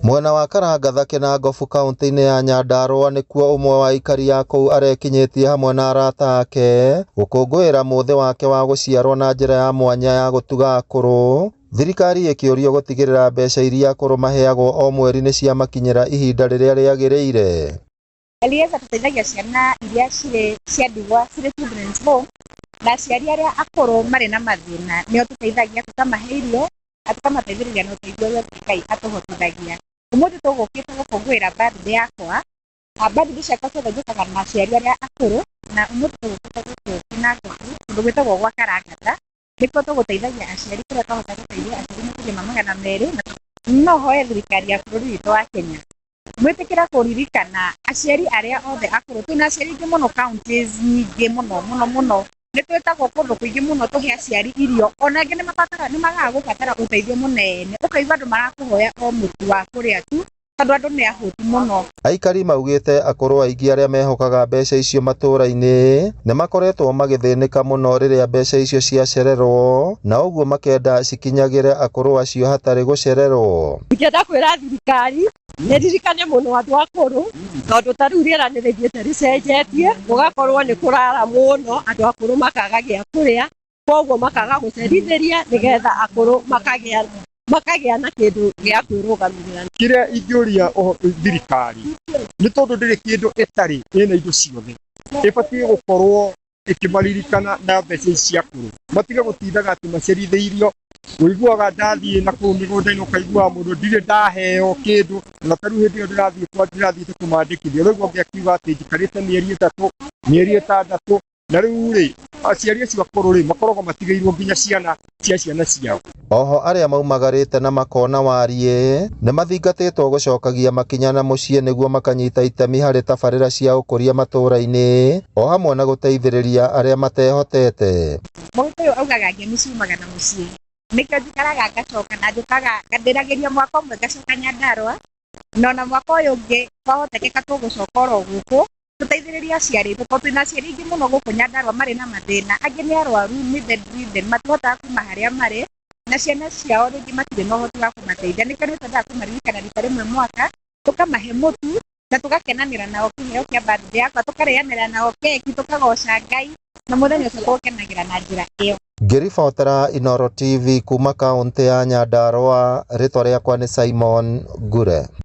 Mwena wa Karangatha Kinangofu kaunti-inĩ ya Nyandarua nĩkuo ũmwe wa aikari a kũu arekinyĩtie hamwe na arata ake gũkũngũĩra mũthĩ wake wa gũciarwo na njĩra ya mwanya ya gũtuga akũrũ. Thirikari ĩkĩũrio gũtigĩrĩra mbeca iria akũrũ maheagwo o mweri nĩ ciamakinyĩra ihinda rĩrĩa rĩagĩrĩire. Elieza tũteithagia ciana iria cirĩ cia ndigwa cirĩ children's home na aciari arĩa akũrũ marĩ na mathĩna nĩo tũteithagia, tũkamahe irio na tũkamateithĩrĩria na ũteithio ũrĩa Ngai atũhotithagia. Ũmũthĩ tũgũkĩte gũkũngũĩra birthday yakwa. Birthday ciakwa ciothe njũkaga na aciari arĩa akũrũ, na ũmũthĩ tũgũkĩte gũkũ Kinangofu kũndũ gwĩtagwo gwa Karangatha, nĩkuo tũgũteithagia aciari kũrĩa twahota gũteithia aciari makĩria ma 200. No hoe thirikari ya bũrũri witũ wa Kenya mwĩtĩkĩra kũririkana aciari arĩa othe akũrũ. Twĩna aciari aingĩ mũno, counties nyingĩ mũno mũno mũno, nĩ twĩtagwo kũndũ kũingĩ mũno tũhe aciari irio. Ona angĩ nĩ magaga gũbatara ũteithio mũnene, ũkaigua andũ marakũhoya o mũtu wa kũrĩa tu tondũ andũ nĩ ahũtu mũno. Aikari maugĩte akũrũ aingĩ arĩa mehokaga mbeca icio matũũra-inĩ nĩ makoretwo magĩthĩnĩka mũno rĩrĩa mbeca icio ciacererwo, na ũguo makenda cikinyagĩre akũrũ acio hatarĩ gũcererwo. Ingĩenda kwĩra thirikari nĩ ririkane mũno andũ akũrũ, tondũ ta rĩu rĩera nĩ rĩthiĩte rĩcenjetie, gũgakorwo nĩ kũrara mũno, andũ akũrũ makaga gĩa kũrĩa, koguo makaga gũcerithĩria nĩgetha akũrũ makagĩa na kĩndũ gĩa kwĩrũgamĩrĩra. Kĩrĩa ingĩũria thirikari, nĩ tondũ ndĩrĩ kĩndũ ĩtarĩ, ĩna indo ciothe, ĩbatiĩ gũkorwo ĩkĩmaririkana na mbeca ici cia akũrũ, matige gũtindaga atĩ macerithĩirio. Ũiguaga ndathiĩ na kũu mĩgũnda-inĩ, ũkaiguaga mũndũ, "Ndirĩ ndaheo kĩndũ." Na ta rĩu hĩndĩ ĩyo ndĩrathiĩ kwa ndĩrathiĩte kũmandĩkithia, ũraigua ũngĩ akiuga atĩ njikarĩte mĩeri 3, mĩeri 6. Na rĩu rĩ, aciari acio akũrũ rĩ, makoragwo matigĩirwo nginya ciana cia ciana ciao. Oho arĩa maumagarĩte na makona wariĩ nĩ mathingatĩtwo gũcokagia makinya na mũciĩ nĩguo makanyita itemi harĩ tabarĩra cia ũkũria matũũra-inĩ o hamwe na gũteithĩrĩria arĩa matehotete. Mũgĩkũyũ augaga ngemi ciumaga na mũciĩ, nĩkĩo njikaraga ngacoka na njũkaga ndĩragĩria mwaka ũmwe ngacoka Nyandarua, na ona mwaka ũyũ ũngĩ kwahotekeka tũgũcoka oro gũkũ tũteithĩrĩrie aciari aitũ, tondũ twĩna aciari aingĩ mũno gũkũ Nyandarua marĩ na mathĩna. Angĩ nĩ arwaru, nĩ bedridden, matihotaga kuma harĩa marĩ, na ciana ciao rĩngĩ matirĩ na ũhoti wa kũmateithia. Nĩkĩo nĩ twendaga kũmaririkana rita rĩmwe mwaka, tũkamahe mũtu na tũgakenanĩra nao kĩheo kĩa birthday yakwa, tũkarĩanĩra nao keki, tũkagoca Ngai, na mũthenya ũcio tũkenagĩra na njĩra ĩyo. Ngĩribotera Inooro TV kuma kaũntĩ ya Nyandarua, rĩtwa rĩakwa nĩ Simon Ngure.